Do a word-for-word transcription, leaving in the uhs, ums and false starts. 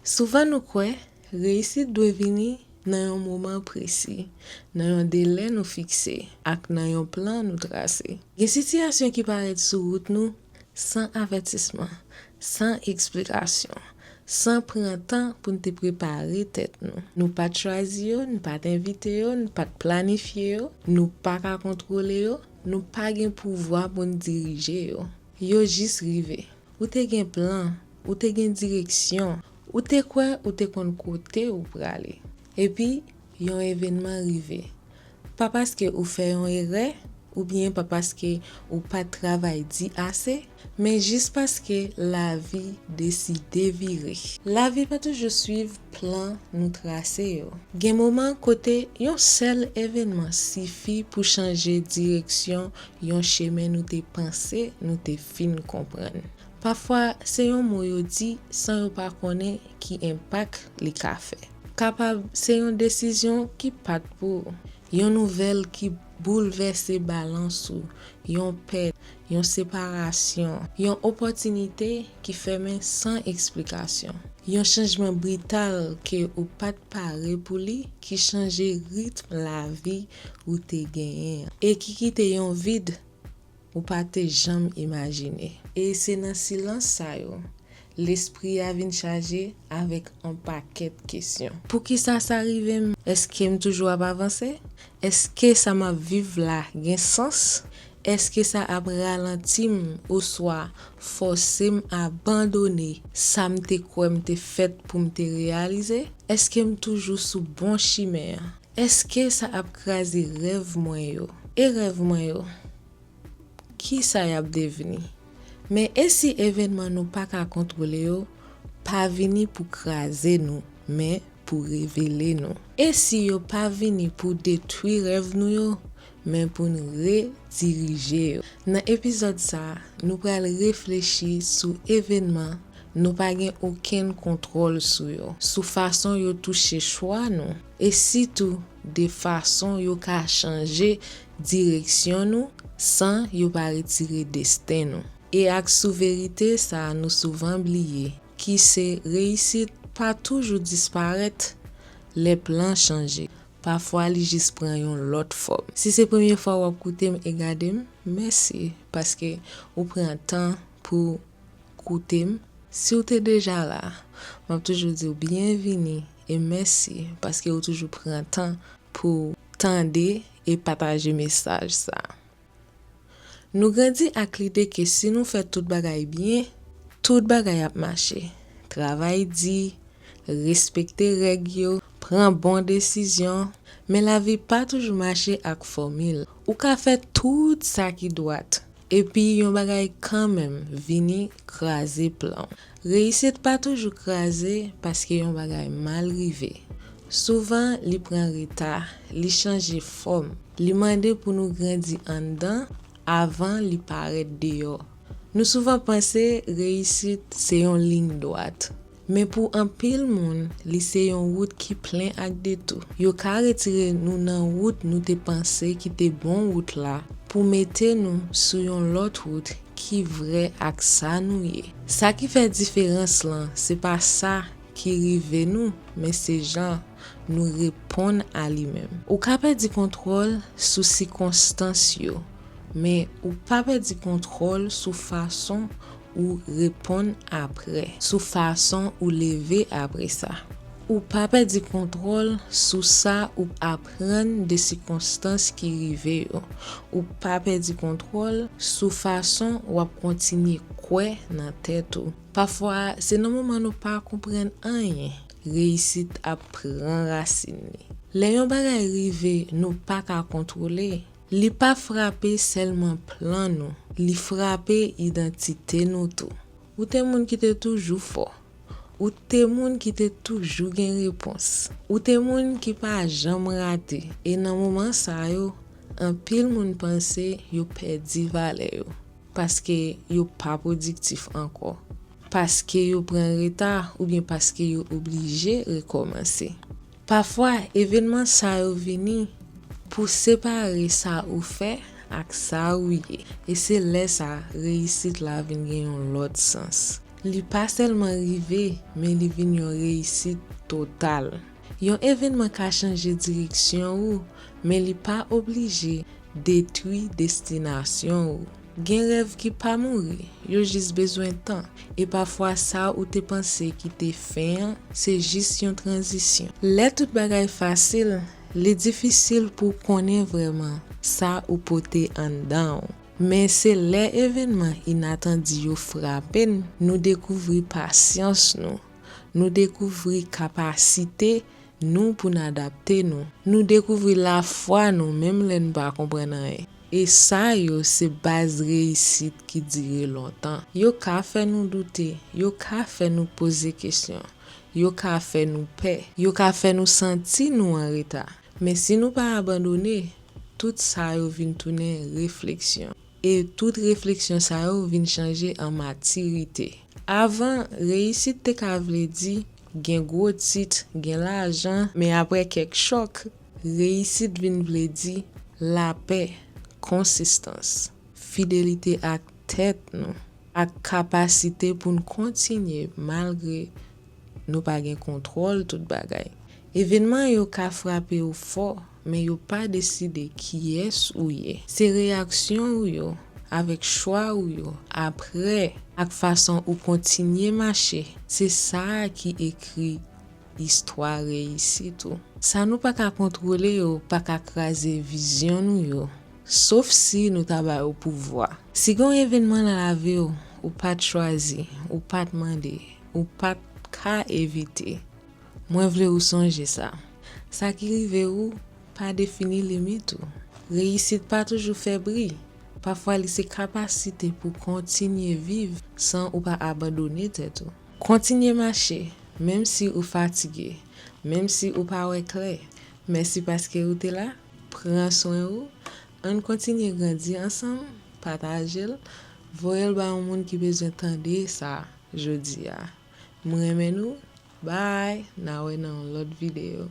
Souvan nou kwè reyisit dwe vini nan yon moman presi, nan yon delè nou fikse, ak nan yon plan nou trase. Gen sitiyasyon ki parèt sou wout nou san avètisman, san eksplikasyon, san pran tan pou n te prepare tèt nou. Nou pa t chwazi yo, nou pa t envite yo, nou pa t planifye yo, nou pa ka kontwole yo, nou pa gen pouvwa pou n dirije yo. Yo jis rive. Ou te gen plan, ou te gen direksyon, ou te kwè ou te konn kote ou prale. Epi, yon evènman rive. Pa paske ou fè yon erè, oubyen pa paske ou pa t travay di ase, men jis paske lavi deside vire. Lavi pa toujou swiv plan nou trase yo. Gen moman kote yon sèl evènman sifi pou chanje direksyon yon chemen nou te panse nou te fin konprann. Pafwa, se yon mo yo di san yo pa konnen ki enpak li ka fè. Kapab se yon desizyon ki pa t pou ou, yon nouvèl ki boulvèse balans ou, yon pèt, yon separasyon, yon opòtinite ki fèmen san eksplikasyon, yon chanjman brital ke ou pa t pare pou li ki chanje ritm lavi ou te genyen an e ki kite yon vid ou pa te janm imajine. E se nan silans sa yo, lespri a vin chaje avèk yon pakèt kesyon. Poukisa sa rive m? Èske m toujou ap avanse? Èske sa m ap viv la gen sans? Èske sa ap ralanti m oswa fòse m abandone sa m te kwè m te fèt pou m te reyalize? Èske m toujou sou bon chimen an? Èske sa ap kraze rèv mwen yo? E rèv mwen yo? Kisa y ap devni? Men e si evènman nou pa ka kontwole yo pa vini pou kraze nou, men pou revele nou? E si yo pa vini pou detwi rèv nou yo, men pou n redirije yo? Nan epizòd sa a, nou pral reflechi sou evènman nou pa gen okenn kontwòl sou yo, sou fason yo touche chwa nou, e sitou de fason yo ka chanje direksyon nou san yo pa retire desten nou. E ak sou verite sa a nou souvan bliye, ki se reyisit pa toujou disparèt lè plan chanje. Pafwa li jis pran yon lòt fòm. Si se premye fwa w ap koute m e gade m, mèsi paske ou pran tan pou koute m. Si w te deja la, m ap toujou di w byenvini e mèsi paske ou toujou pran tan pou tande e pataje mesaj sa. Nou grandi ak lide ke si nou fè tout bagay byen, tout bagay ap mache. Travay di, respekte règ yo, pran bon desizyon, men lavi pa toujou mache ak fòmil. Ou ka fè tout sa ki dwat, epi yon bagay kanmenm vini kraze plan w. Reyisit pa toujou kraze paske yon bagay mal rive. Souvan, li pran reta, li chanje fòm, li mande pou nou grandi anndan avan li parèt deyò. Nou souvan panse reyisit se yon liy dwat, men pou anpil moun, li se yon wout ki plen ak detou. Yo ka retire nou nan wout nou te panse ki te bon wout la pou mete nou sou yon lòt wout ki vrè ak sa nou ye. Sa ki fè diferans lan, se pa sa ki rive nou, men se jan nou reponn a li menm. Ou ka pèdi kontwòl sou sikonstans yo, men ou pa pèdi kontwòl sou fason ou reponn apre, sou fason ou leve apre sa. Ou pa pèdi kontwòl sou sa ou aprann de sikonstans ki rive yo. Ou pa pèdi kontwòl sou fason w ap kontinye kwè nan tèt ou. Pafwa, se nan moman nou pa konprann anyen, reyisit ap pran rasin li. Lè yon bagay rive nou pa ka kontwole, li pa frape sèlman plan nou, li frape idantite nou tou. Ou te moun ki te toujou fò. Ou te moun ki te toujou gen repons. Ou te moun ki pa janm rate. E nan moman sa yo, anpil moun panse yo pèdi valè yo. Paske yo pa pwodiktif ankò. Paske yo pran reta oubyen paske yo oblije rekòmanse. Pafwa, evènman sa yo vini pou separe sa ou fè ak sa ou ye. E se lè sa, reyisit la vin gen yon lòt sans. Li pa sèlman rive, men li vin yon reyisit total. Yon evènman ka chanje direksyon ou, men li pa oblije detwi destinasyon ou. Gen rèv ki pa mouri, yo jis bezwen tan, e pafwa sa ou te panse ki te fen an, se jis yon tranzisyon. Lè tout bagay fasil, li difisil pou w konnen vrèman sa ou pote anndan w. Men se lè evènman inatandi yo frape n, nou dekouvri pasyans nou, nou dekouvri kapasite nou pou n adapte nou, nou dekouvri lafwa nou menm lè n pa konprann anyen. E sa yo se baz reyisit ki dire lontan. Yo ka fè nou doute, yo ka fè nou poze kesyon, yo ka fè nou pè, yo ka fè nou santi nou an reta. Men si nou pa abandone, tout sa yo vin tounen refleksyon. E tout refleksyon sa yo vin chanje an matirite. Avan, reyisit te ka vle di gen gwo tit, gen lajan, men apre kèk chòk, reyisit vin vle di lapè, konsistans, fidelite ak tèt nou, ak kapasite pou n kontinye malgre nou pa gen kontwòl tout bagay. Evènman yo ka frape w fò, men yo pa deside kiyès ou ye. Se reyaksyon ou yo, avèk chwa ou yo, apre, ak fason ou kontinye mache, se sa a ki ekri istwa reyisit ou. Sa nou pa ka kontwole yo pa ka kraze vizyon nou yo, sof si nou ta ba yo pouvwa. Si gen yon evènman nan lavi w, ou pa t chwazi, ou pa t mande, ou pa t ka evite, mwen vle ou sonje sa. Sa ki rive ou pa defini limit ou. Reyisit pa toujou fè bri. Pafwa, li se kapasite pou kontinye viv san ou pa abandone tèt ou. Kontinye mache, menm si ou fatige, menm si ou pa wè klè. Mèsi paske ou te la. Pran swen ou. Ann kontinye grandi ansanm. Pataje l. Voye l ba yon moun ki bezwen tande sa jodi a. M renmen nou. Bye! N a wè nan yon lòt videyo.